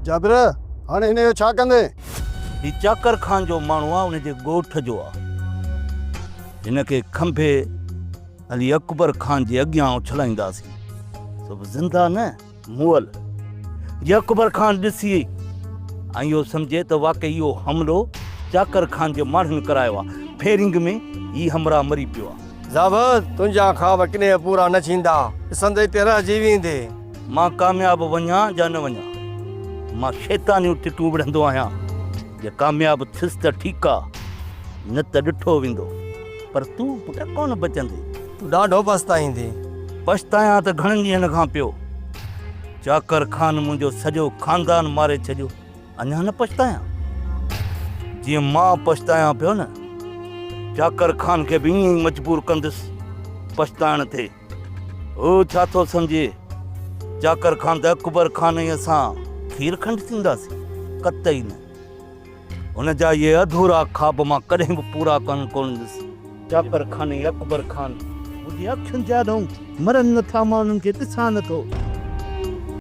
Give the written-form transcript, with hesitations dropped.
جابر، هاڻي هن جو ڇا ڪندين؟ هي چاڪر خان جو ماڻهو آ، ان جي ڳوٺ جو آ. هن کي کنڀي علي اڪبر خان جي اڳيان اڇلائينداسين. سو به زنده نه، مئل. جي اڪبر خان ڏسي ۽ اهو سمجهي ته واقعي اهو حملو چاڪر خان جي ماڻهن ڪرايو آ، فيرنگ ۾ هي همراهه مري پيو آ. زابر، تنهنجا خواب ڪڏهن پورا نه ٿيندا. ڏسندي ته رهجي ويندين. مان ڪامياب وڃان يا نه وڃان، مان شيطانيون ٽڪيون وڙهندو آهيان. جي ڪامياب ٿيس ته ٺيڪ آ، نه ته ڏٺو ويندو. پر تون پٽ ڪونه بچندين. تون ڏاڍو پڇتائيندين. پڇتايان ته گهڻن ڏينهن کان پيو. چاڪر خان منهنجو سڄو خاندان ماري ڇڏيو، اڃا نه پڇتايان؟ جيئن مان پڇتايان پيو نه، چاڪر خان کي به ائين ئي مجبور ڪندس پڇتائڻ تي. هو ڇا ٿو سمجهي؟ چاڪر خان ته اڪبر خان ۽ اسان کير کنڊ ٿينداسين؟ قطعي نه. هن جا اهي اڌورا خواب مان ڪڏهن به پورا ڪرڻ ڪونه ڏيندس. چاڪر خان ۽ اڪبر خان منهنجي اکين جي آڏو مرن نه ٿا، مان انهن کي ڏسان نه ٿو.